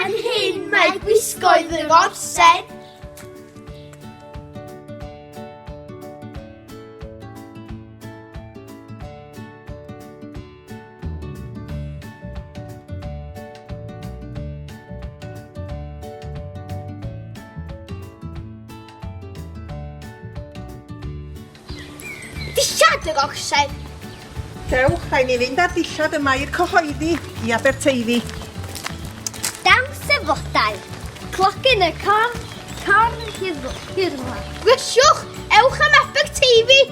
Fan hyn mae gwisgoedd yr orsedd. Dillad yr orsedd. Dewch, rhaid ni fynd â'r dillad yma i'r cyhoeddi i Aberteifi. Dawns y flodau. Clocyn y corn, corn hirla. Brysiwch, ewch am Aberteifi!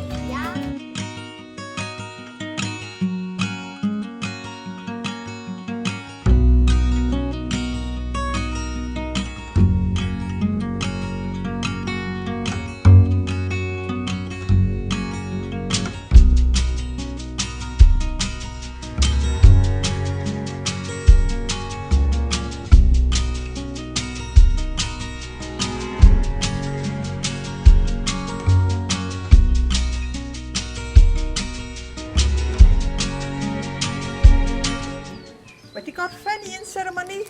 Wedi gorffen un seremoni,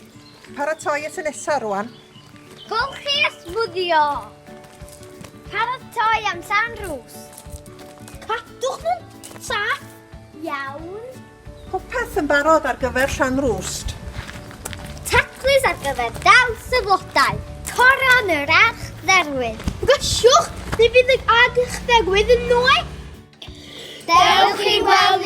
paratoi at y nesaf rwan. Golchi a smwddio. Paratoi am San Rwst. Cadwch nhw'n saff iawn. Popeth yn barod ar gyfer Llanrwst. Taclus ar gyfer dawns y flodau. Coron yr arch dderwydd. Brysiwch, mi fydd yr arch dderwydd yn noeth. Dewch i weld